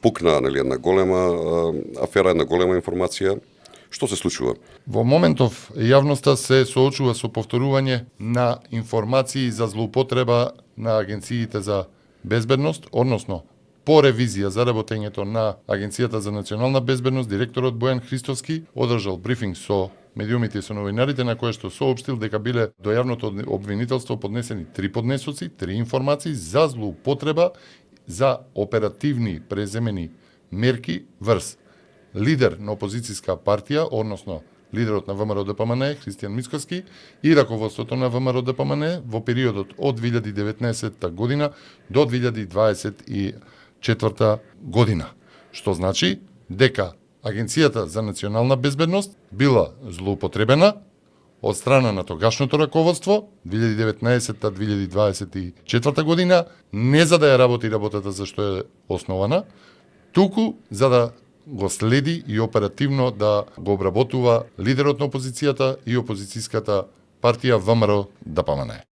пукна една голема афера, една голема информација. Што се случува? Во моментов јавноста се соочува со повторување на информации за злоупотреба на агенциите за безбедност, односно по ревизија за работењето на Агенцијата за национална безбедност, директорот Бојан Христовски одржал брифинг со медиумите и со новинарите на кое што соопштил дека биле до јавното обвинителство поднесени 3 поднесоци, 3 информации за злоупотреба за оперативни преземени мерки врз лидер на опозицијска партија, односно лидерот на ВМРО-ДПМН, Христијан Мицкоски, и раководството на ВМРО-ДПМН во периодот од 2019 година до 2024 година. Што значи дека Агенцијата за национална безбедност била злоупотребена од страна на тогашното раководство 2019-2024 година, не за да ја работи работата за што е основана, туку за да го следи и оперативно да го обработува лидерот на опозицијата и опозицијската партија ВМРО-ДПМН.